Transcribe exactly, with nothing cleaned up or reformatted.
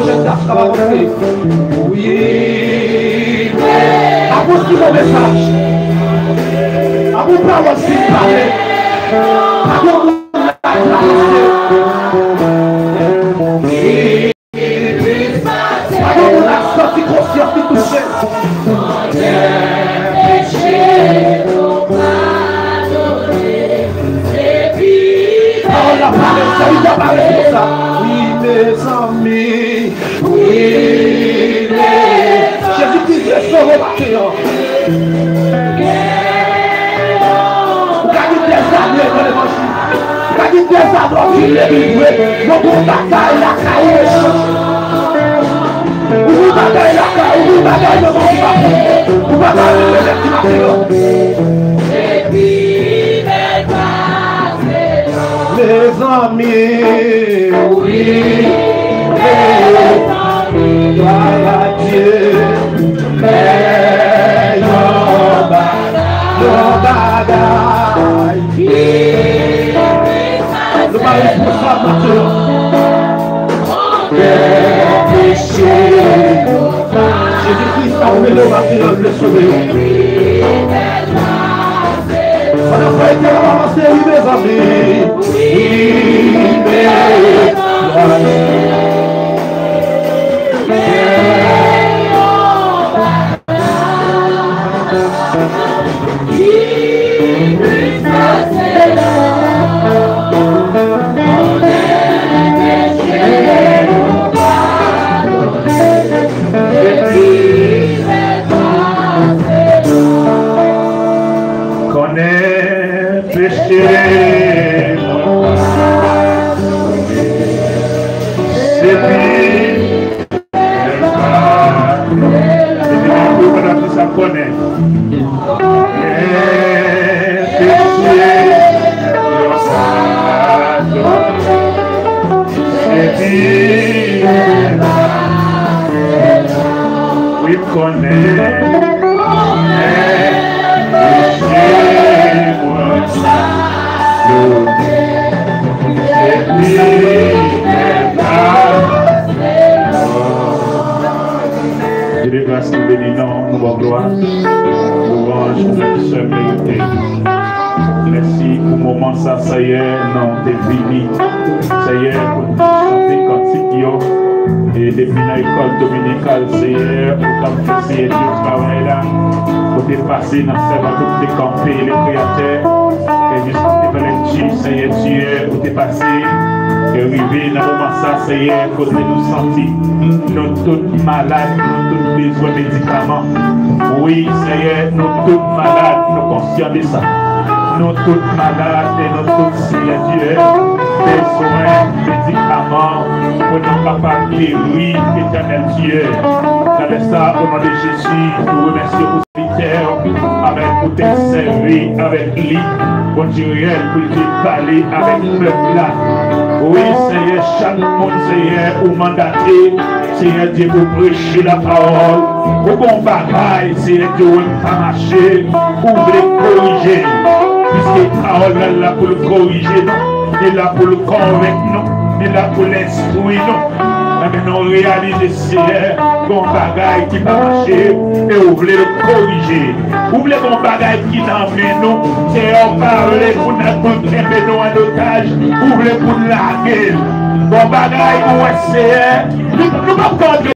Chèf daf k ap avanse. Wi. Avanse ki bon mesaj. Avan pawòl fin pale. Avan moun la travèse. Avan moun la santi konsyans li touche. Pawòl la parèt, sa li ta parèt konsa. Wi, mezanmi. Wi, mezanmi. Jezikri vle sove maten an. Ou ka gen dèzane nan levanjil. Ou ka gen dèzane w ap viv legliz vre. Yon gwo batay lakay ou mechan. Ou gen bagay lakay, ou gen bagay nan men w ki pa bon. Ou pa ka viv legliz maten an. Mezanmi, wi, mezanmi, glwa a Dye, men yon ba-, yon bagay. Nou pa responsab maten an. Jezi Kris ap rele w maten an, l vle sove w. Pandan frè Etèl ap avanse, wi, mezanmi. Wi, mezanmi. Konnen peche mwen pa padone. Se pi bèl padone. Mete men pou pandan ki sa konnen. Men peche mwen padone. Epi, wi, m konnen, men peche mwen padone. Epi, men pa Dye de gras, nou beni non, nou ba w glwa. Louwanj ou menm sèl merite. Mèsi pou moman sa, Seyè, nan te vini. Seyè, pou n te chante kantik yo. E depi nan lekòl dominikal, Seyè, ou t ap fè, Seyè Dye, travay la. Ou te pase nan sèvant, ou te kanpe, le Kreyatè. E jiska te fè lekti, Seyè Dye, ou te pase. E rive nan moman sa, Seyè, kote nou santi nou tout malad, nou tout bezwen medikaman. Wi, Seyè, nou tout malad, nou konsyan de sa. Nou tout malad e nou tout, Seyè Dye, bezwen medikaman pou nou kapab geri, Etènèl Dye. Nan lè sa, o non de Jezi, nou remèsye ou sèvitè avèk ou te sèvi avèk li, Bondye reyèl, pou l te pale avèk pèp la. Wi, Seyè, chak moun, Seyè, ou mandate, Seyè Dye, pou preche lapawòl. Ou gon bagay, Seyè Dye, ou wè m pa mache, ou vle korije l. Piske pawòl la la pou l korije nou, li la pou l konvenk nou, li la pou l enstwi nou. Enben, nou reyalize Seyè, gon bagay ki pa mache, e ou vle l korije. Ou vle gon bagay ki nan men nou, Seyè, ou pa vle pou n, pou n kenbe nou an otaj, ou vle pou n lage l. Gon bagay nou wè, Seyè, nou, nou p ap ka antre